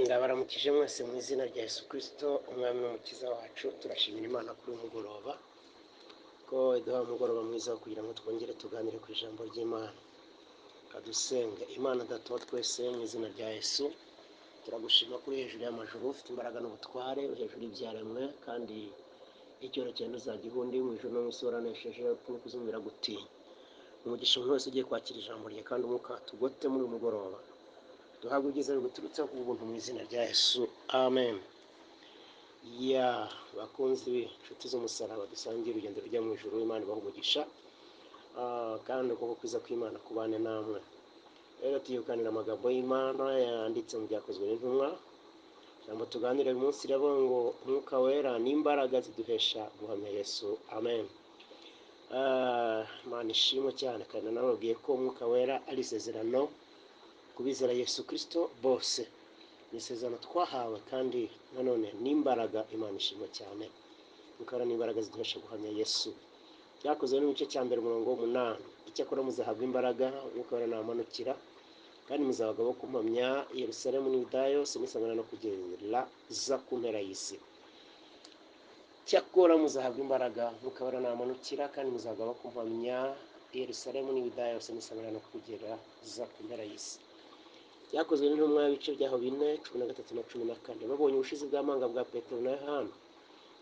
Ndabaramukije mwese mu izina rya Yesu Kristo, Umwami n'Umukiza wacu. Turashimira Imana kuri uyu mugoroba ko iduha umugoroba mwiza wo kugira ngo twongere tuganire ku ijambo ry'Imana. Kadusenge. Imana Data wa twese, mu izina rya Yesu, turagushima kuri hejuru y'amajuru, ufite imbaraga n'ubutware, uri hejuru y'ibyaremwe, kandi icyoro cyawe ntuzajya undi mu ijuru no mu isi waranesheje, urupfu n'ikuzimu biragutinya. Umugisha umuntu wese ugiye kwakira ijambo rye, kandi umwuka tugote muri uyu mugoroba, duhabwe ibyiza biguturutseho ku bw'ubuntu, mu izina rya Yesu, amen. Ya bakunzi, inshuti z'umusaraba dusangiye urugendo rujya mu ijuru, Imana ibaha umugisha. Kandi ukuboko kwiza kw'Imana kubane namwe. Rero tugiye kuganira amagambo y'Imana yanditse mu Byakozwe n'Intumwa. Ijambo tuganira uyu munsi riravuga ngo Umwuka Wera ni imbaraga ziduhesha guhamya Yesu, amen. Imana ishimwe cyane. Kandi nababwiye ko Umwuka Wera ari isezerano ku bizera Yesu Kristo bose, ni isezerano twahawe, kandi nanone n'imbaraga. Imana ishimwe cyane. Umwuka Wera ni imbaraga ziduhesha guhamya Yesu. Byakozwe n'igice cya mbere, umurongo w'umunani: "Icyakora muzahabwa imbaraga Umwuka Wera namanukira, kandi muzaba abagabo bo kumpamya i Yerusalemu n'Yudaya yose n'i Samariya no kugera ku mpera y'isi." Cyakora muzahabwa imbaraga Umwuka Wera namanukira, kandi muzaba abagabo bo kumpamya i Yerusalemu n'Yudaya yose n'i Samariya no kugera ku mpera y'isi. Byakozwe n'Intumwa, ibice byaho 4, 13 na 14: "Babonye ubushizi bw'amanga bwa Petero na Yohana,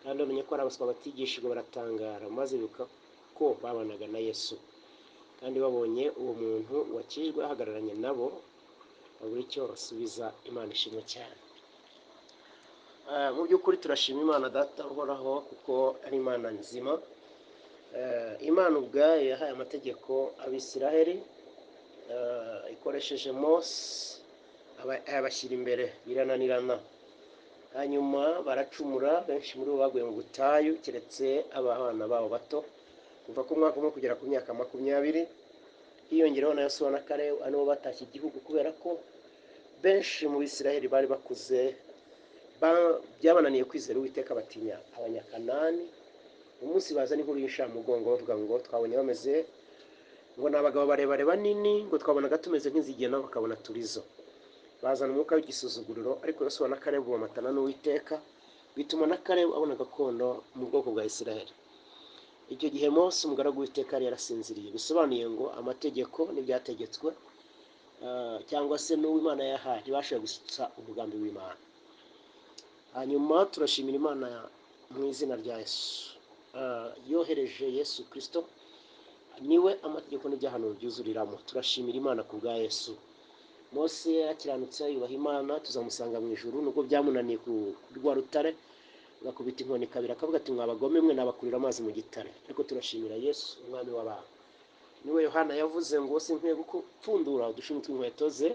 kandi bamenye ko ari abaswa batigishijwe, baratangara, maze bibuka ko babanaga na Yesu. Kandi babonye uwo muntu wakijwe ahagararanye nabo, babura icyo basubiza." Imana ishimwe cyane. Mu by'ukuri turashima Imana Data uhoraho, kuko ari Imana nzima. Imana ubwayo yahaye amategeko Abisiraheli ikoresheje Mose, ayabashyira imbere, birananirana. Hanyuma baracumura, benshi muri bo baguye mu butayu, keretse abana babo bato, kuva ku mwaka umwe kugera ku myaka 20, hiyongereho na Yosuwa na Kalebu, nibo batashye igihugu, kubera ko benshi mu Bisiraheli bari bakuze byabananiye kwizera Uwiteka, batinya Abanyakanani. Umunsi bazana inkuru y'inshamugongo bavuga ngo twabonye bameze ngo ni abagabo barebare banini, ngo twabonaga tumeze nk'inzige, nabo bakabona turizo, bazana umwuka w'igisuzuguriro. Ariko Yosuwa na Kalebu bamatana n'Uwiteka, bituma na Kalebu abona gakondo mu bwoko bwa Isiraheli. Icyo gihe Mose umugaragu w'Uwiteka yari yarasinziriye, bisobanuye ngo amategeko n'ibyategetswe cyangwa se n'uwo Imana yahaye ntibashoboye gushyitsa umugambi w'Imana. Hanyuma turashimira Imana mu izina rya Yesu, yohereje Yesu Kristo, niwe amategeko n'ibyahanuwe byuzuriramo. Turashimira Imana ku bwa Yesu. Mose yarakiranutse, yubaha Imana, tuzamusanga mu ijuru, nubwo byamunaniye ku rwa rutare, agakubita inkoni kabiri, akavuga ati: "Mwabagome mwe, nabakurira amazi mu gitare." Ariko turashimira Yesu, Umwami w'abantu. Niwe Yohana yavuze ngo sinkwiye gupfundura udushumi tw'inkweto ze,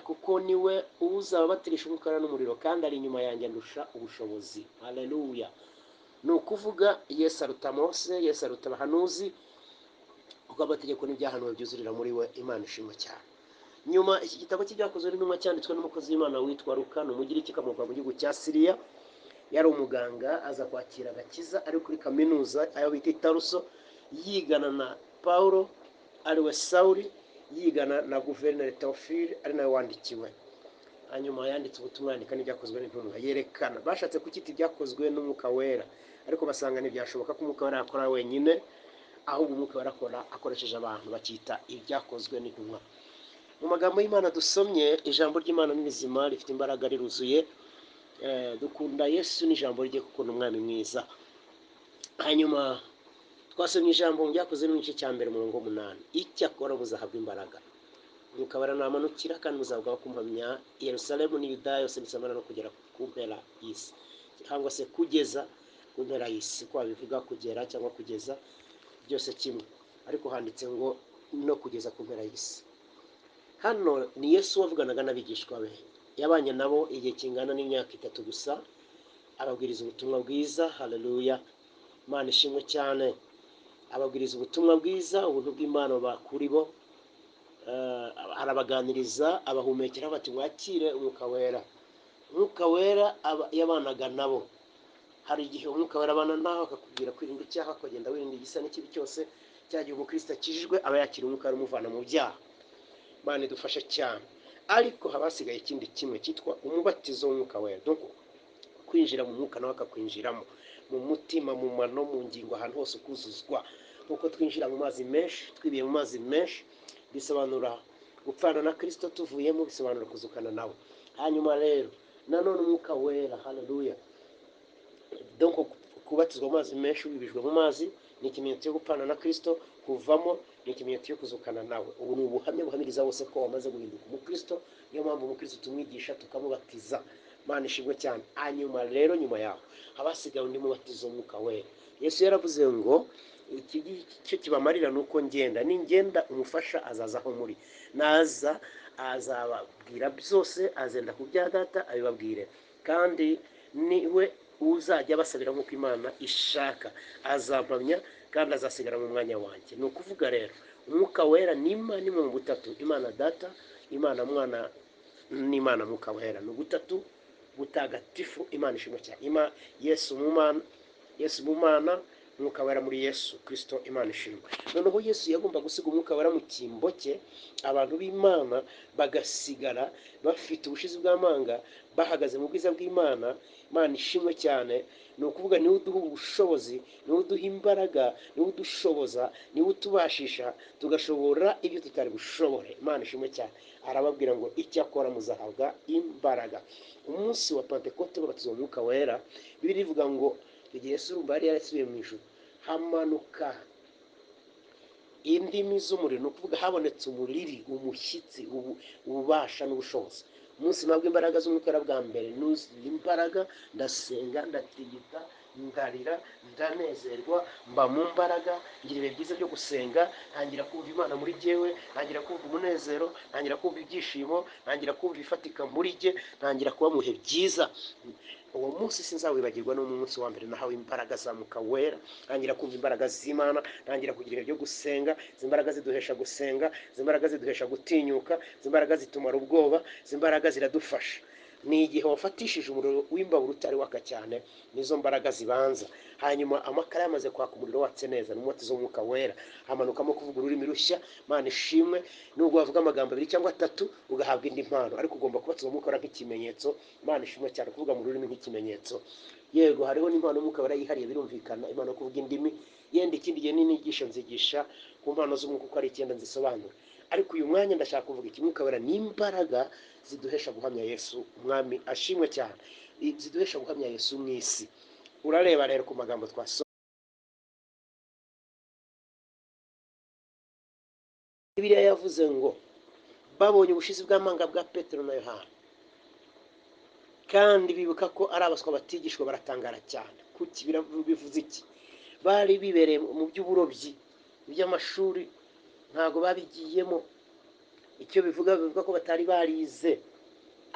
kuko niwe uzaba batirisha umwuka n'umuriro, kandi ari inyuma yanjye, andusha ubushobozi. Haleluya! Ni ukuvuga Yesu aruta Mose, Yesu aruta abahanuzi, kuko amategeko n'ibyahanuwe byuzurira muri we. Imana ishimwe cyane. Nyuma iki gitabo cy'Ibyakozwe n'Intumwa cyanditswe n'umukozi w'Imana witwa Luka, ni Umugiriki ukomoka mu gihugu cya Siriya. Yari umuganga, aza kwakira agakiza ari kuri kaminuza ayo bita i Taruso, yigana na Paulo ariwe Sawuli, yigana na guverineri Teofile, ari nawe wandikiwe. Hanyuma yanditse ubutumwa, yandika n'Ibyakozwe n'Intumwa, yerekana bashatse kucyita Ibyakozwe n'Umwuka Wera, ariko basanga ntibyashoboka ko Umwuka Wera yakora wenyine, ahubwo Umwuka Wera akora akoresheje abantu, bakita Ibyakozwe n'Intumwa. Mu magambo y'Imana dusomye, ijambo ry'Imana ni rizima, rifite imbaraga, riruzuye. Dukunda Yesu n'ijambo rye, kuko ni Umwami mwiza. Hanyuma twasomye ijambo mu Byakozwe n'igice cya mbere, umurongo w'umunani: "Icyakora muzahabwa imbaraga Umwuka Wera namanukira, kandi muzabwa kumpamya i Yerusalemu n'i Yudaya yose n'i Samariya no kugera ku mpera y'isi", cyangwa se kugeza ku mpera y'isi, ko babivuga kugera cyangwa kugeza byose kimwe, ariko handitse ngo no kugeza ku mpera y'isi. Hano ni Yesu wavuganaga n'abigishwa be, yabanye nabo igihe kingana n'imyaka 3 gusa, ababwiriza ubutumwa bwiza. Haleluya, Imana ishimwe cyane. Ababwiriza ubutumwa bwiza, ubuntu bw'Imana buba kuri bo. Arabaganiriza, abahumekera bati: "Mwakire Umwuka Wera." Umwuka Wera yabanaga nabo. Hari igihe Umwuka Wera abana nawe, akakubwira kwirinda icyaha, akagenda wirinda igisa n'ikibi cyose. Cya gihe umukristo akijijwe, aba yakira Umwuka Wera umuvana mu byaha. Imana idufashe cyane. Ariko haba hasigaye ikindi kimwe cyitwa umubatizo w'Umwuka Wera, donc kwinjira mu mwuka, nawe akakwinjiramo mu mutima, mu mano, mu ngingo, ahantu hose ukuzuzwa. Nk'uko twinjira mu mazi menshi, twibiye mu mazi menshi, bisobanura gupfana na Kirisito, tuvuyemo bisobanura kuzukana nawe. Hanyuma rero nanone Umwuka Wera, haleluya! Donc kubatizwa mu mazi menshi, wibijwe mu mazi, ni ikimenyetso cyo gupfana na Kirisito. Kuvamo ni ikimenyetso cyo kuzukana nawe. Ubu ni ubuhamya buhamiriza bose ko wamaze guhinduka umukristo. Niyo mpamvu umukristo tumwigisha, tukamubatiza. Mana ishimwe cyane. Hanyuma rero nyuma yaho haba hasigaye undi mubatizo w'Umwuka Wera. Yesu yaravuze ngo iki cyo kibamarira ni uko ngenda, ningenda umufasha azaza aho muri, naza azababwira byose, azenda ku bya Data abibabwire, kandi niwe uzajya abasabira nk'uko Imana ishaka, azampamya kandi azasigara mu mwanya wanjye. Ni ukuvuga rero Umwuka Wera ni Imana imwe mu butatu: Imana Data, Imana Mwana n'Imana Mwuka Wera. Ni ubutatu butagatifu. Imana ishimwe cyane. Yesu mu Mana, Yesu mu Mana, Umwuka Wera muri Yesu Kirisito. Imana ishimwe. Noneho Yesu yagomba gusiga Umwuka Wera mu cyimbo cye, abantu b'Imana bagasigara bafite ubushizi bw'amanga, bahagaze mu bwiza bw'Imana. Imana ishimwe cyane. Ni ukuvuga niwe uduha ubushobozi, niwe uduha imbaraga, niwe udushoboza, niwe utubashisha tugashobora ibyo tutari bushobore. Imana ishimwe cyane. Arababwira ngo icyakora muzahabwa imbaraga. Umunsi wa Pantekote babatizwa Umwuka Wera, Bibiliya ivuga ngo igihe Yesu urumva yari yarasubiye mu ijuru, hamanuka indimi z'umuriro. Ni ukuvuga habonetse umuriri, umushyitsi, ububasha n'ubushobozi. Umunsi mpabwa imbaraga z'Umwuka Wera bwa mbere, nuzuye imbaraga, ndasenga, ndatigita, ndarira, ndanezerwa, mba mu mbaraga, ngira ibihe byiza byo gusenga, ntangira kumva Imana muri jyewe, ntangira kumva umunezero, ntangira kumva ibyishimo, ntangira kumva ibifatika muri jye, ntangira kuba mu bihe byiza. Uwo munsi sinzawibagirwa. Ni umunsi wa mbere nahawe imbaraga za Mwuka Wera, ntangira kumva imbaraga z'Imana, ntangira kugira ibihe byo gusenga. Izi mbaraga ziduhesha gusenga, izi mbaraga ziduhesha gutinyuka, izi mbaraga zitumara ubwoba, izi mbaraga ziradufasha. Ni igihe wafatishije umuriro w'imbabura utari waka cyane, nizo mbaraga zibanza. Hanyuma amakara yamaze kwaka, umuriro watse neza, ni umubatizo w'Umwuka Wera, hamanukamo kuvuga ururimi rushya. Mana ishimwe. Nubwo wavuga amagambo abiri cyangwa atatu, ugahabwa indi mpano, ariko ugomba kubatizwa Umwuka Wera nk'ikimenyetso. Mana ishimwe cyane. Kuvuga mu rurimi nk'ikimenyetso. Yego, hariho n'impano y'Umwuka Wera yihariye, birumvikana, impano yo kuvuga indimi. Yenda ikindi gihe n'inyigisho nzigisha ku mpano z'umwuka uko ari icyenda, nzisobanura. Ariko uyu mwanya ndashaka kuvuga iki? Mwuka Wera ni imbaraga ziduhesha guhamya Yesu. Umwami ashimwe cyane. Ziduhesha guhamya Yesu mu isi. Urareba rero ku magambo twasomye, Bibiliya yavuze ngo babonye ubushizi bw'amanga bwa Petero na Yohana, kandi bibuka ko ari abaswa batigishwa, baratangara cyane. Kuki? Bivuze iki? Bari bibereye mu by'uburobyi, iby'amashuri ntabwo babigiyemo. Icyo bivuga, bivuga ko batari barize,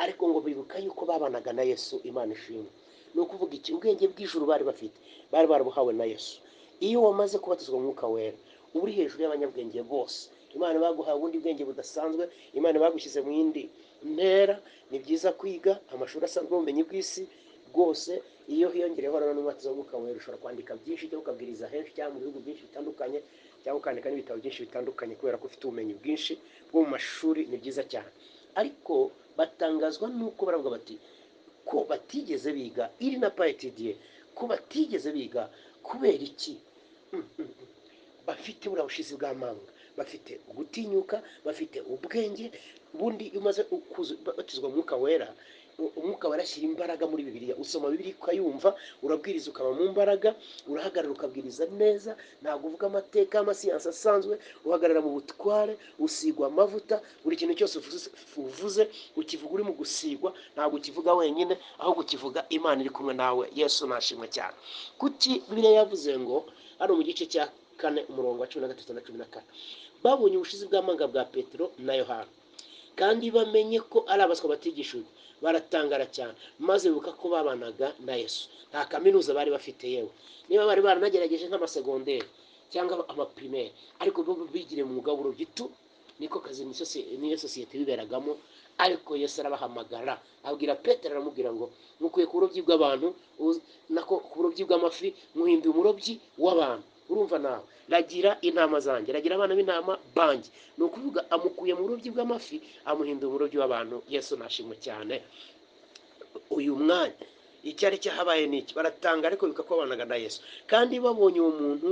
ariko ngo bibuka yuko babanaga na Yesu. Imana ishimwe. Ni ukuvuga iki? Ubwenge bw'ijuru bari bafite, bari barabuhawe na Yesu. Iyo wamaze kubatizwa mu Mwuka Wera, uba uri hejuru y'abanyabwenge bose. Imana baguhaye ubundi bwenge budasanzwe, Imana bagushyize mu yindi ntera. Ni byiza kwiga amashuri asanzwe, ubumenyi bw'isi bwose. Iyo hiyongereyeho rero n'umubatizo w'Umwuka Wera, ushobora kwandika byinshi, cyangwa ukabwiriza henshi, cyangwa mu bihugu byinshi bitandukanye, cyangwa ukandika n'ibitabo byinshi bitandukanye, kubera ko ufite ubumenyi bwinshi bwo mu mashuri. Ni byiza cyane, ariko batangazwa n'uko baravuga bati ko batigeze biga, ils n'ont pas étudié, ko batigeze biga, kubera iki bafite buriya bushizi bw'amanga, bafite gutinyuka, bafite ubwenge? Ubundi iyo umaze kubatizwa mu Mwuka Wera, Umwuka Wera ashyira imbaraga muri Bibiliya. Usoma Bibiliya ukayumva, urabwiriza ukaba mu mbaraga, urahagarara ukabwiriza neza. Ntabwo uvuga amateka y'amasiyansi asanzwe, uhagarara mu butware, usigwa amavuta. Buri kintu cyose uvuze ukivuga uri mu gusigwa. Ntabwo ukivuga wenyine, ahubwo ukivuga Imana iri kumwe nawe. Yesu nashimwe cyane. Kuki Bibiliya yavuze ngo hano mu gice cya 4, umurongo wa 13 na 14, babonye ubushizi bw'amanga bwa Petero na Yohana, kandi bamenye ko ari abaswa batigishijwe, baratangara cyane, maze bibuka ko babanaga na Yesu? Nta kaminuza bari bafite, yewe niba bari baranagerageje nk'amasegonderi cyangwa amapirimeri, ariko bo bigiriye mu mwuga w'uburobyi tu, niko kazi, niyo sosiyete biberagamo. Ariko Yesu arabahamagara, abwira Petero, aramubwira ngo mukuye ku burobyi bw'abantu, nako ku burobyi bw'amafi, muhinduye umurobyi w'abantu. Urumva nawe, ragira intama zanjye, ragira abana b'intama banjye. Ni ukuvuga amukuye mu burobyi bw'amafi, amuhindura umurobyi w'abantu. Yesu nashimwe cyane. Uyu mwanya icyari cyahabaye ni iki? Baratanga, ariko bibuka ko babanaga na Yesu, kandi babonye uwo muntu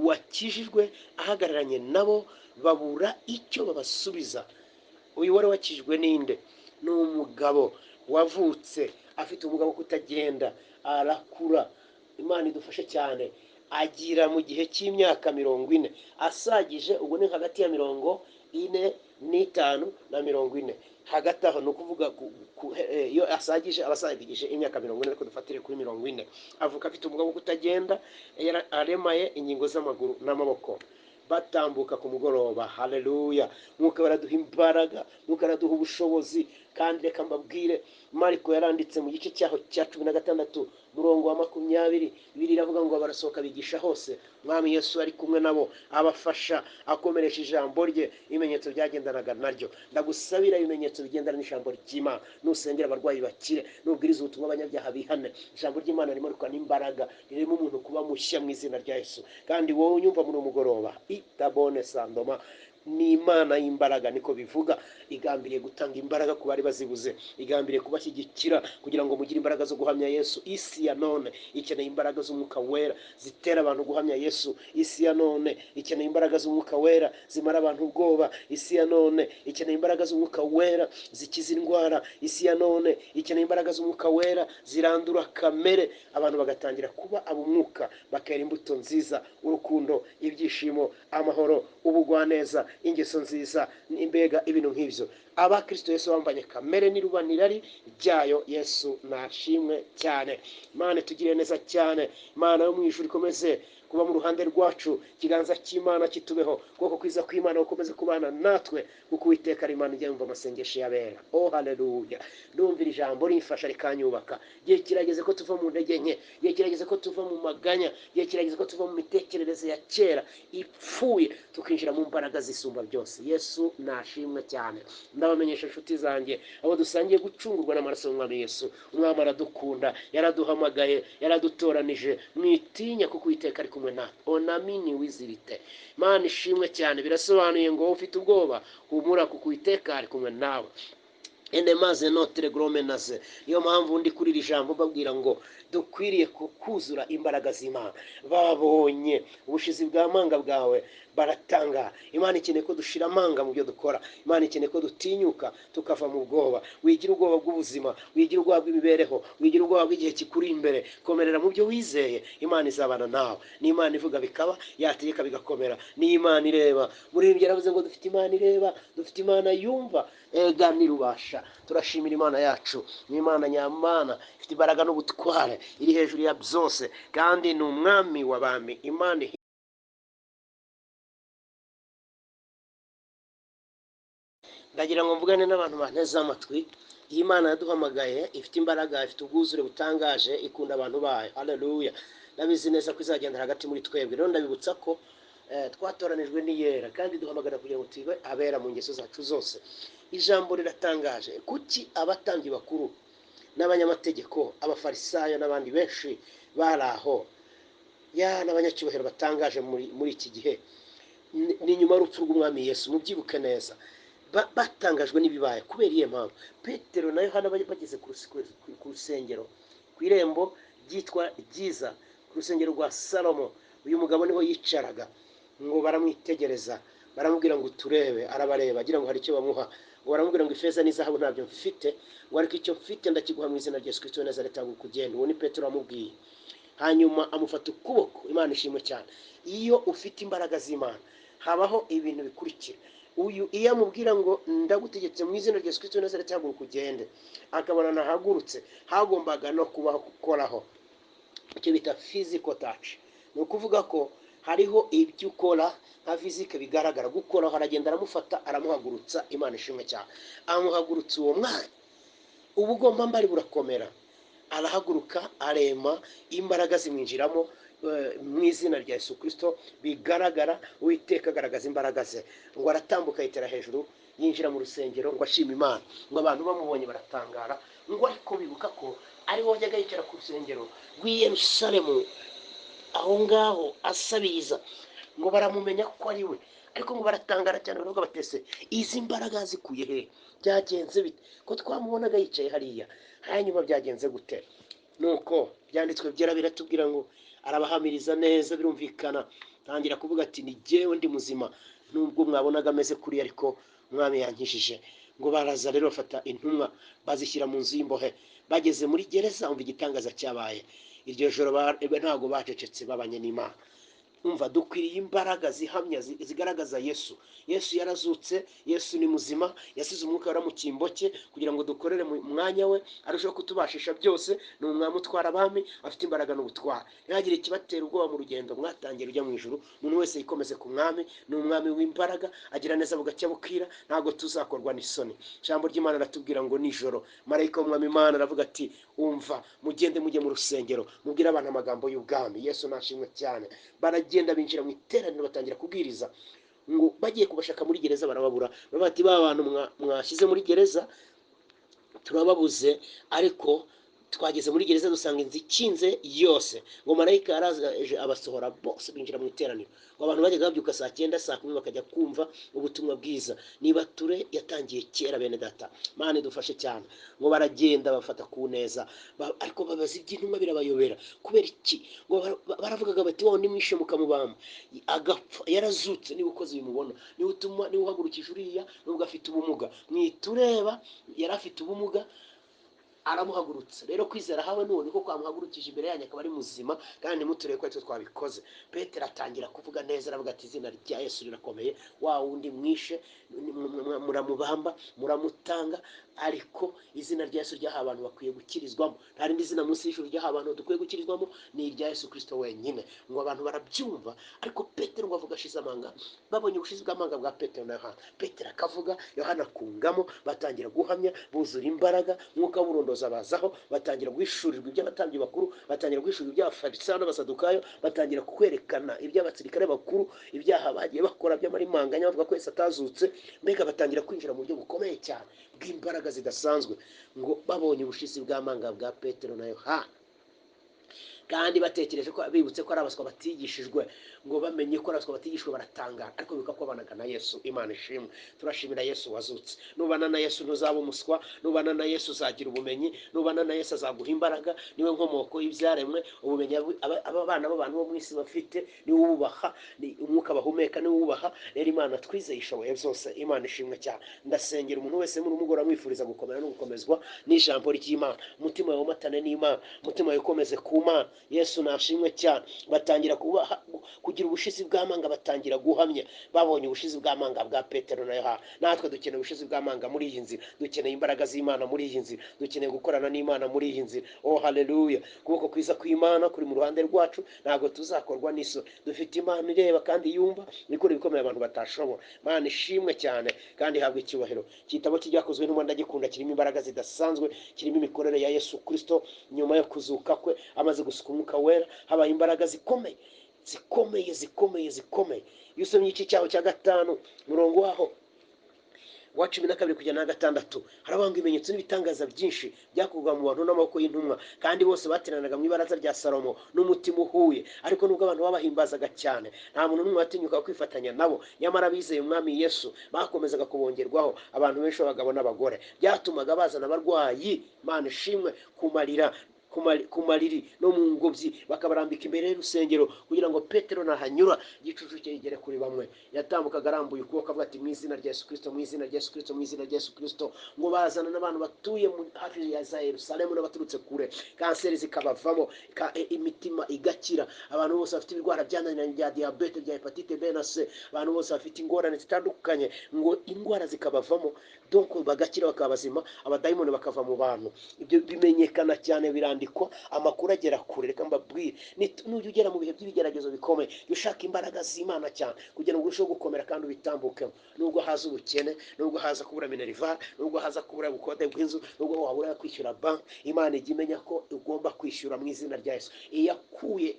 wakijijwe ahagararanye nabo, babura icyo babasubiza. Uyu wari wakijijwe ninde? Ni umugabo wavutse afite ubumuga bwo kutagenda, arakura, Imana idufashe cyane, agira mu gihe cy'imyaka 40 asagije, ubwo ni hagati ya 45 na 40 hagati aho. Ni ukuvuga iyo asagije aba asagije imyaka 40, ariko dufatire kuri 40. Avuka afite ubumuga bwo kutagenda, aremaye ingingo z'amaguru n'amaboko. Batambuka ku mugoroba, haleluya, Mwuka baraduha imbaraga, Mwuka araduha ubushobozi. Kandi reka mbabwire, Mariko yaranditse mu gice cyaho cya 16 murongo wa 20, Bibiliya iravuga ngo barasohoka bigisha hose, Mwami Yesu ari kumwe nabo, abafasha, akomeresha ijambo rye, ibimenyetso byagendanaga naryo. Ndagusabira ibimenyetso bigendana n'ijambo ry'Imana. Nusengera abarwayi bakire, nubwiriza ubutumwa abanyabyaha bihane. Ijambo ry'Imana ririmo rikora n'imbaraga, ririmo umuntu kuba mushya mu izina rya Yesu. Kandi wowe unyumva muri uyu mugoroba, itabone sandoma, ni Imana y'imbaraga, niko bivuga. Igambiriye gutanga imbaraga ku bari bazibuze, igambiriye kubashyigikira kugira ngo mugire imbaraga zo guhamya Yesu. Isi ya none ikeneye imbaraga z'Umwuka Wera zitera abantu guhamya Yesu. Isi ya none ikeneye imbaraga z'Umwuka Wera zimara abantu ubwoba. Isi ya none ikeneye imbaraga z'Umwuka Wera zikiza indwara. Isi ya none ikeneye imbaraga z'Umwuka Wera zirandura kamere, abantu bagatangira kuba ab'umwuka, bakera imbuto nziza, urukundo, ibyishimo, amahoro, ubugwaneza, ingeso nziza, imbega ibintu nk'ibyo. Abakristo Yesu bambanye kamere n'irubanirari ryayo. Yesu nashimwe cyane. Imana itugirire neza cyane. Imana yo mu ijuru ikomeze kuba mu ruhande rwacu, ikiganza cy'Imana kitubeho, ukuboko kwiza kw'Imana gukomeze kubana natwe, kuko Uwiteka ari Imana ijya yumva amasengesho y'abera. Oh haleluya! Ndumvira ijambo rimfasha rikanyubaka. Igihe kirageze ko tuva mu ntege nke, igihe kirageze ko tuva mu maganya, igihe kirageze ko tuva mu mitekerereze ya kera ipfuye, tukinjira mu mbaraga zisumba byose. Yesu nashimwe cyane. Ndabamenyesha inshuti zanjye, abo dusangiye gucungurwa n'amaraso y'Umwami Yesu. Umwami aradukunda, yaraduhamagaye, yaradutoranije. Mwitinya kuko Uwiteka ari kumwe natwe. Onamini wizirite. Imana ishimwe cyane. Birasobanuye ngo ufite ubwoba, humura kuko Uwiteka ari kumwe nawe. Ene maze notere gromenaze. Niyo mpamvu ndi kuri iri jambo mbabwira ngo dukwiriye kuzura imbaraga z'Imana. Babonye ubushizi bw'amanga bwawe baratanga. Imana ikeneye ko dushira amanga mu byo dukora. Imana ikeneye ko dutinyuka tukava mu bwoba. Wigira ubwoba bw'ubuzima, wigira ubwoba bw'imibereho, wigira ubwoba bw'igihe kikuri imbere. Komerera mu byo wizeye, Imana izabana nawe. Ni Imana ivuga bikaba, yategeka bigakomera. Ni Imana ireba. Muri ibyo yaravuze ngo dufite Imana ireba, dufite Imana yumva, ega nirubasha. Turashimira Imana yacu, ni Imana nyamana, ifite imbaraga n'ubutware, iri hejuru ya byose, kandi ni umwami w'abami. Imana ndagira ngo mvugane n'abantu banteze amatwi. Iyi Mana yaduhamagaye ifite imbaraga, ifite ubwuzure butangaje, ikunda abantu bayo. Haleluya! Ndabizi neza ko izagenda hagati muri twebwe. Rero ndabibutsa ko twatoranijwe n'Iyera, kandi duhamagara kugira ngo tube abera mu ngeso zacu zose. Ijambo riratangaje. Kuki abatambyi bakuru n'abanyamategeko, abafarisayo n'abandi benshi bari aho, ya n'abanyacyubahiro batangaje muri iki gihe, ni nyuma y'urupfu rw'Umwami Yesu, mubyibuke neza, batangajwe n'ibibaye. Kubera iyo mpamvu Petero na Yohana bageze ku rusengero, ku irembo ryitwa Ryiza, ku rusengero rwa Salomo, uyu mugabo niho yicaraga, ngo baramwitegereza, baramubwira ngo turebe. Arabareba agira ngo hari icyo bamuha, ngo baramubwira ngo ifeza n'izahabu ntabyo mfite, ngo ariko icyo mfite ndakiguha mu izina rya Yesu Kristo wa Nazareti, ngo kugenda. Uwo ni Petero wamubwiye. Hanyuma amufata ukuboko. Imana ishimwe cyane. Iyo ufite imbaraga z'Imana habaho ibintu bikurikira. Uyu iyo amubwira ngo ndagutegetse mu izina rya Yesu Kristo wa Nazareti, haguruka ugende, akabona nahagurutse, hagombaga no kubaho gukoraho icyo bita physical touch. Ni ukuvuga ko hariho ibyo ukora nka physique bigaragara gukoraho. Aragenda aramufata aramuhagurutsa. Imana ishimwe cyane. Amuhagurutsa uwo mwanya, ubugombambari burakomera, arahaguruka arema, imbaraga zimwinjiramo mu izina rya Yesu Kristo bigaragara. Uwiteka agaragaza imbaraga ze, ngo aratambuka yitera hejuru, yinjira mu rusengero ngo ashima Imana, ngo abantu bamubonye baratangara, ngo ariko bibuka ko ari we wajyaga yicara ku rusengero rw'i Yerusalemu aho ngaho asabiriza. Ngo baramumenya ko ari we, ariko ngo baratangara cyane, baravuga batese izi mbaraga zikuye he? Byagenze bite ko twamubonaga yicaye hariya? Hanyuma byagenze gute? Nuko byanditswe byera biratubwira ngo arabahamiriza neza, birumvikana, tangira kuvuga ati ni jyewe ndi muzima, nubwo mwabonaga ameze kuriya, ariko umwami yankijije. Ngo baraza rero bafata intumwa bazishyira mu nzu y'imbohe. Bageze muri gereza, umva igitangaza cyabaye iryo joro, ntabwo bacecetse, babanye n'Imana. Umva, dukwiriye imbaraga zihamya zigaragaza Yesu. Yesu yarazutse, Yesu ni muzima, yasize umwuka wera mu cyimbo cye kugira ngo dukorere mu mwanya we, arusheho kutubashisha byose. Ni umwami utwara abami, afite imbaraga n'ubutwara. Ntihagire ikibatera ubwoba mu rugendo mwatangiye rujya mu ijuru. Umuntu wese yikomeze ku mwami, ni umwami w'imbaraga, agira neza bugacya bukira, ntabwo tuzakorwa n'isoni. Ijambo ry'Imana aratubwira ngo nijoro marayika w'umwami Imana aravuga ati umva, mugende mujye mu rusengero mubwire abantu amagambo y'ubwami. Yesu nashimwe cyane. Baragenda binjira mu iteraniro batangira kubwiriza. Ngo bagiye kubashaka muri gereza barababura, bati ba bantu mwashyize muri gereza turababuze, ariko twageze muri gereza dusanga inzu ikinze yose. Ngo marayika yaraje abasohora bose binjira mu iteraniro. Ngo abantu bajyaga babyuka saa 9, saa 10 bakajya kumva ubutumwa bwiza. Niba ture yatangiye kera, bene data, Mana idufashe cyane. Ngo baragenda bafata ku neza, ariko babaza iby'intumwa birabayobera. Kubera iki? Ngo baravugaga bati wowe nimwishe mukamubamba agapfa, yarazutse, niba ukoze bimubona, niba utuma, niba uhagurukije uriya nubwo afite ubumuga, mwitureba yari afite ubumuga aramuhagurutsa. Rero kwizera hawe n'uwo niko kwamuhagurukije imbere yanyu akaba ari muzima, kandi ntimuturebe ko aritwe twabikoze. Petero atangira kuvuga neza, aravuga ati izina rya Yesu rirakomeye, wa wundi mwishe muramubamba muramutanga, ariko izina rya Yesu ryahawe abantu bakwiye gukirizwamo. Nta rindi zina munsi y'ijuru ryahawe abantu dukwiye gukirizwamo, ni irya Yesu Kristo wenyine. Ngo abantu barabyumva, ariko Petero ngo avuga ashize amanga. Babonye ubushizi bw'amanga bwa Petero na Yohana, Petero akavuga, Yohana akungamo, batangira guhamya, buzura imbaraga, umwuka w'uburondozi abazaho, batangira guhishurirwa iby'abatambyi bakuru, batangira guhishurirwa iby'abafarisayo n'abasadukayo, batangira kwerekana iby'abasirikare bakuru, ibyaha bagiye bakora by'amarimanganya, bavuga ko Yesu atazutse. Mbega batangira kwinjira mu buryo bukomeye cyane bw'imbaraga zidasanzwe. Ngo babonye ubushizi bw'amanga bwa Petero na Yohana, kandi batekereje ko bibutse ko ari abaswa batigishijwe, ngo bamenye ko ari abaswa batigishijwe baratangara, ariko bibuka ko babanaga na Yesu. Imana ishimwe, turashimira Yesu wazutse. Nubana na Yesu ntuzaba umuswa, nubana na Yesu uzagira ubumenyi, nubana na Yesu azaguha imbaraga, niwe nkomoko y'ibyaremwe. Ubumenyi aba bana b'abantu bo mu isi bafite niwe ububaha, ni umwuka bahumeka niwe ububaha. Rero Imana twizeye ishoboye byose. Imana ishimwe cyane. Ndasengera umuntu wese muri umugoroba mwifuriza gukomera no gukomezwa n'ijambo ry'Imana. Umutima wawe umatane n'Imana, umutima wawe ukomeze ku Mana. Yesu nashimwe cyane. Batangira kugira ubushizi bw'amanga, batangira guhamya, babonye ubushizi bw'amanga bwa Petero na Yohana. Natwe dukeneye ubushizi bw'amanga muri iyi nzira, dukeneye imbaraga z'Imana muri iyi nzira, dukeneye gukorana n'Imana muri iyi nzira. Oh haleluya! Ukuboko kwiza kw'Imana kuri mu ruhande rwacu, ntabwo tuzakorwa n'isoni. Dufite Imana ireba kandi yumva, ikora ibikomeye abantu batashobora. Imana ishimwe cyane kandi ihabwe icyubahiro. Igitabo cy'ibyakozwe n'intumwa ndagikunda, kirimo imbaraga zidasanzwe, kirimo imikorere ya Yesu Kristo nyuma yo kuzuka kwe, amaze gusuka umwuka wera, habaye imbaraga zikomeye zikomeye zikomeye zikomeye. Iyo usomye igice cyaho cya 5 murongo waho wa 12 kugera na 6, harabanga ibimenyetso n'ibitangaza byinshi byakorwaga mu bantu n'amaboko y'intumwa, kandi bose bateranaga mu ibaraza rya Salomo n'umutima uhuye. Ariko nubwo abantu babahimbazaga cyane, nta muntu n'umwe watinyuka kwifatanya nabo. Nyamara abizeye umwami Yesu bakomezaga kubongerwaho abantu benshi, b'abagabo n'abagore. Byatumaga bazana abarwayi, Imana ishimwe, kumarira ku mariri no mu ngobyi, bakabarambika imbere y'urusengero kugira ngo Petero nahanyura igicucu cye kigere kuri bamwe. Yatambukaga arambuye ukuboko avuga ati mu izina rya Yesu Kristo, mu izina rya Yesu Kristo, mu izina rya Yesu Kristo. Ngo bazana n'abantu batuye hafi ya za Yerusalemu n'abaturutse kure, kanseri zikabavamo, imitima igakira. Abantu bose bafite ibirwara byananiranye bya diyabete, bya hepatite B na C, abantu bose bafite ingorane zitandukanye, ngo indwara zikabavamo, donc bagakira bakaba bazima, abadayimoni bakava mu bantu. Ibyo bimenyekana cyane, birandikwa, amakuru agera kure. Reka mbabwire, nujya ugera mu bihe by'ibigeragezo bikomeye, jya ushaka imbaraga z'Imana cyane kugira ngo urusheho gukomera kandi ubitambukemo. Nubwo haza ubukene, nubwo haza kubura minerval, nubwo haza kubura ubukode bw'inzu, nubwo wabura kwishyura banki, Imana ijya imenya ko ugomba kwishyura mu izina rya Yesu. Iyakuye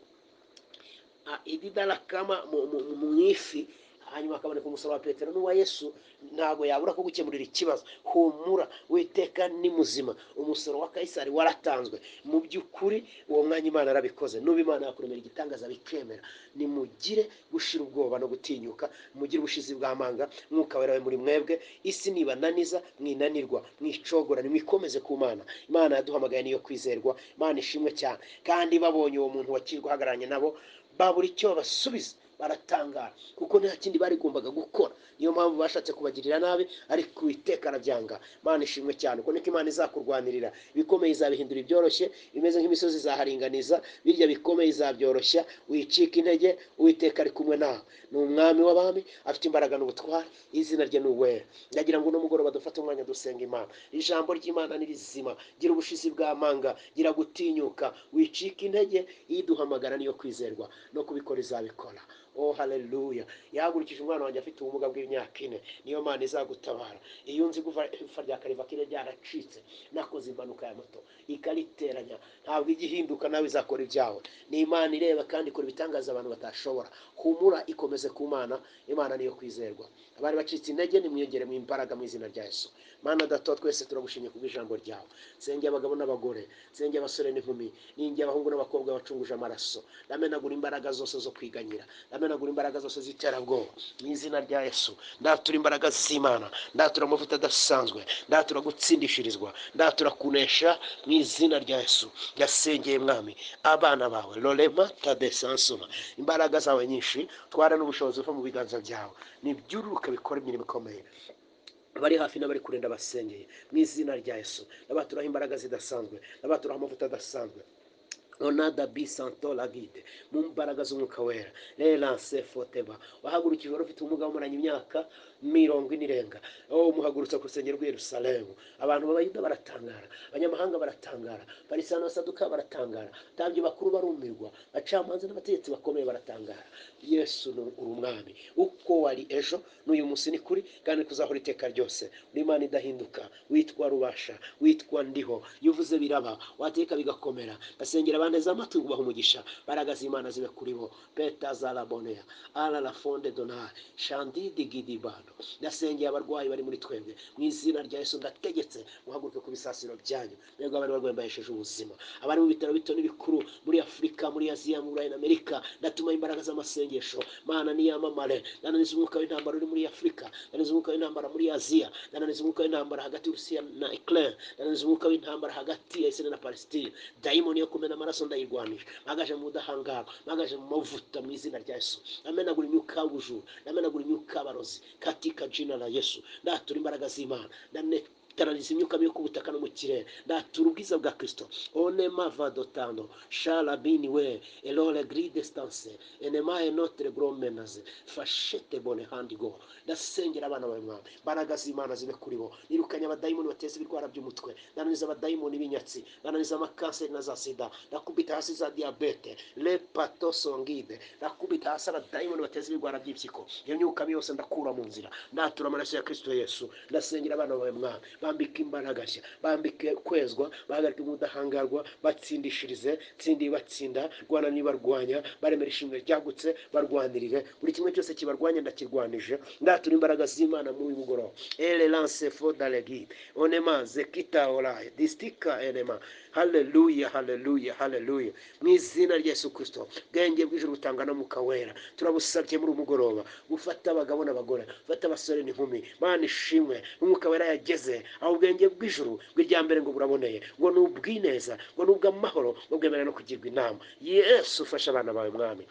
ididarakama mu ifi Hanyuma hakaboneka umusoro wa Petero n'uwa Yesu, ntabwo yabura kugukemurira ikibazo. Humura, Uwiteka ni muzima, umusoro wa Kayisari waratanzwe. Mu by'ukuri uwo mwanya Imana yarabikoze. Nuba Imana yakuremera igitangaza bikemera. Nimugire gushira ubwoba no gutinyuka, mugire ubushizi bw'amanga, Mwuka Wera we muri mwebwe. Isi nibananiza, mwinanirwa, mwicogora, nimwikomeze ku Mana. Imana yaduhamagaye niyo kwizerwa. Imana ishimwe cyane. Kandi babonye uwo muntu wakirwa ahagararanye nabo, babura icyo babasubiza, baratangara, kuko nta kindi barigombaga gukora. Niyo mpamvu bashatse kubagirira nabi, ariko Uwiteka arabyanga. Imana ishimwe cyane. Uko niko Imana izakurwanirira. Ibikomeye izabihindura ibyoroshye, bimeze nk'imisozi izaharinganiza, birya bikomeye izabyoroshya. Wicika intege, Uwiteka ari kumwe nawe. Ni umwami w'abami, afite imbaraga n'ubutware, izina rye ni Uwera. Ndagira ngo uno mugoroba dufate umwanya dusenga Imana. Ijambo ry'Imana ni rizima. Gira ubushizi bw'amanga, gira gutinyuka, wicika intege. Iduhamagara niyo kwizerwa, no kubikora izabikora. Oh, haleluya! Yahagurukije umwana wanjye afite ubumuga bw'imyaka 4, niyo Mana izagutabara. Iyo nzi guva ifa rya karivakire ryaracitse, nakoze impanuka ya moto ikariteranya, ntabwo ijya ihinduka, nawe izakora ibyawe. Ni Imana ireba kandi ikora ibitangaza abantu batashobora. Humura, ikomeze ku Mana, Imana niyo kwizerwa. Abari bacitse intege nimwiyongere mu imbaraga mu izina rya Yesu. Mana Data twese, turagushimye kubw'ijambo ryawe. Nsengeye abagabo n'abagore, nsengeye abasore n'inkumi, ninjye abahungu n'abakobwa bacunguje amaraso. Ndamenagura imbaraga zose zo kwiganyira, ndamenagura imbaraga zose z'iterabwoba mu izina rya Yesu. Ndatura imbaraga z'Imana, ndatura amavuta adasanzwe, ndatura gutsindishirizwa, ndatura kunesha mu izina rya Yesu. Ndasengeye Mwami abana bawe, lorema tadesansoma, imbaraga zawe nyinshi, twara n'ubushobozi buva mu biganza byawe, nibyururuke bikora imirimo ikomeye. Abari hafi n'abari kure ndabasengeye mu izina rya Yesu. Ndabaturaho imbaraga zidasanzwe, ndabaturaho amavuta adasanzwe. Onada bisanto lagide mu mbaraga z'Umwuka Wera relance foteba. Wahagurukije wari ufite ubumuga bumaranye imyaka 40 irenga, oh, umuhagurutsa ku rusengero rw'i Yerusalemu. Abantu b'Abayuda baratangara, abanyamahanga baratangara, Farisayo n'Abasaduka baratangara, abatambyi bakuru barumirwa, abacamanza n'abategetsi bakomeye baratangara. Yesu ni uri umwami, uko wari ejo n'uyu munsi ni kuri, kandi kuzahora iteka ryose. Uri Imana idahinduka, witwa Rubasha, witwa Ndiho. Iyo uvuze biraba, wateka bigakomera. Basengera abanteze amatwi, ubaha umugisha, imbaraga z'Imana zibe kuri bo. Peta zalabonea ala la fonde donare shandidi gidibando. Ndasengeye abarwayi bari muri twebwe mu izina rya Yesu. Ndategetse muhaguruke ku bisasiro byanyu. Mbega abari barwaye mbahesheje ubuzima, abari mu bitaro bito n'ibikuru muri Afurika, muri Aziya, mu Burayi na Amerika, ndatuma imbaraga z'amasengesho. Mana niyamamare. Ndananiza umwuka w'intambara uri muri Afurika, ndananiza umwuka w'intambara muri Aziya, ndananiza umwuka w'intambara hagati y'Uburusiya na Ukraine, ndananiza umwuka w'intambara hagati ya Israel na Palestine. Dayimoni yo kumena amaraso ndayirwanisha, mpagaje mu budahangarwa, mpagaje mu mavuta mu izina rya Yesu. Ndamenagura imyuka y'ubujura, ndamenagura imyuka y'abarozi katika jina la Yesu. Ndatura imbaraga z'Imana, ndanetaraniza imyuka mibi ku butaka no mu kirere. Ndatura ubwiza bwa Kristo. Onema vadotando shalabini we elole gride stance enema enotre gromenaze fashete bone handigo. Ndasengera abana bawe Mwami, imbaraga z'Imana zibe kuri bo. Nirukanye abadayimoni bateza ibirwara by'umutwe, ndananiza abadayimoni b'inyatsi, ndananiza amakanseri na za sida, ndakubita hasi za diyabete lepatosongide, ndakubita hasi abadayimoni bateza ibirwara by'impyiko. Iyo myuka mibi yose ndakura mu nzira, ndatura amaraso ya Kristo Yesu. Ndasengera abana bawe Mwami, bambike imbaraga nshya, bambike kwezwa, bahagarike ubudahangarwa, batsindishirize, tsindi batsinda, rwana nibarwanya, baremera ishimwe ryagutse, barwanirire buri kimwe cyose kibarwanya, ndakirwanije. Ndatura imbaraga z'Imana muri uyu mugoroba. Ele lance fodalegi onema zekita oraye distika enema. Haleluya, haleluya, haleluya! Mu izina rya Yesu Kristo, bwenge bw'ijuru butanga n'Umwuka Wera, turabusabye muri uyu mugoroba gufata abagabo n'abagore, gufata abasore n'inkumi. Mana ishimwe, Umwuka Wera yageze aho. Ubwenge bw'ijuru bw'irya mbere ngo buraboneye, ngo ni ubwineza, ngo ni ubw'amahoro, ngo bwemera no kugirwa inama. Yesu, ufashe abana bawe Mwami.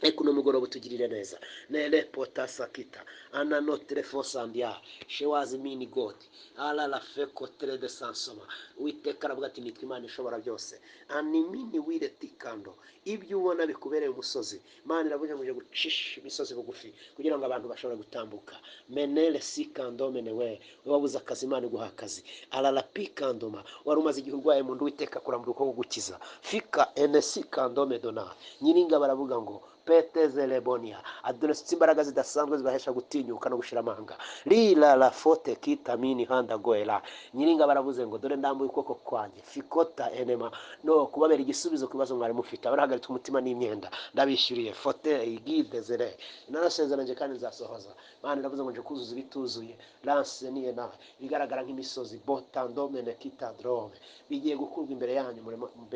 Reka uno mugoroba utugirire neza. Nere potasakita ananotre fosandia shewazi mini god ala la feko tre de sansoma. Uwiteka aravuga ati: "Nitwa Imana ishobora byose." Animini wire tikando. Ibyo ubona bikubereye umusozi, Imana iravuga ngo gucisha imisozi bugufi kugira ngo abantu bashobore gutambuka. Menere sikando menewe. Wabuze akazi, Imana iguha akazi. Alala pikandoma. Wari umaze igihe urwaye mu nda, Uwiteka kurambura ukuboko gukiza. Fika ene sikando medona. Nyiringa baravuga ngo Petezelebonia adonesitse imbaraga zidasanzwe zibahesha gutinyuka no gushira amanga. Rila la fote kitamini handa goela. Nyiringa baravuze ngo dore ndambuye ukuboko kwanjye fikota enema no kubabera igisubizo ku bibazo mwari mufite. Abarahagaritse umutima n'imyenda ndabishyuriye fote igide zere narasezeranye kandi nzasohoza. Mana iravuze ngo nje kuzuza ibituzuye lanse niye nawe bigaragara nk'imisozi botandomene kitadrome bigiye gukurwa imbere yanyu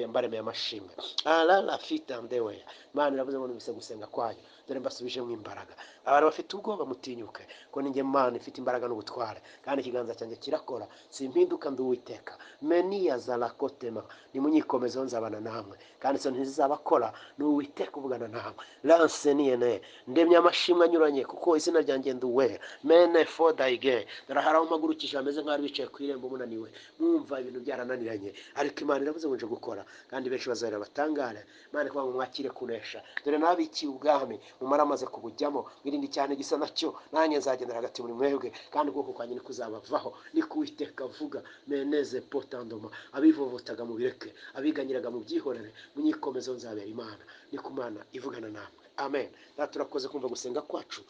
mbaremeye amashimwe ala la fitandewe. Mana iravuze ngo numvise gusenga kwanyu, dore mbasubijemo imbaraga. Abantu bafite ubwoba mutinyuke, ko ninjye Mana ifite imbaraga n'ubutware, kandi ikiganza cyanjye kirakora, simpinduka ndi Uwiteka. Meniya zarakotema nimunyikomezeho nzabana namwe, kandi izo ntizizabakora, ni Uwiteka uvugana namwe. Lanse niyene ndemye amashimwe anyuranye, kuko izina ryanjye ndi Uwera. Mene fodayige dore hari aho mpagurukije hameze nk'aho bicaye ku irembo munaniwe, mwumva ibintu byarananiranye, ariko Imana iravuze ngo nje gukora, kandi benshi bazahera batangare. Imana ikuvuga ngo mwakire kunesha, dore nabikiye ubwami mumara amaze kubujyamo, mwirinde cyane gisa nacyo, nanjye nzagendera hagati muri mwebwe, kandi ukuboko kwanjye nikuzabavaho, niko Uwiteka avuga. Meneze potandoma abivovotaga mubireke, abiganyiraga mubyihorere, munyikomezeho nzabera Imana, niko Imana ivugana namwe. Amen. Data turakoze kumva gusenga kwacu,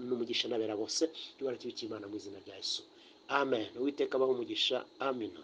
n'umugisha n'abera bose, ibara cy'Imana mu izina rya Yesu. Amen. Uwiteka abahe umugisha. Amina.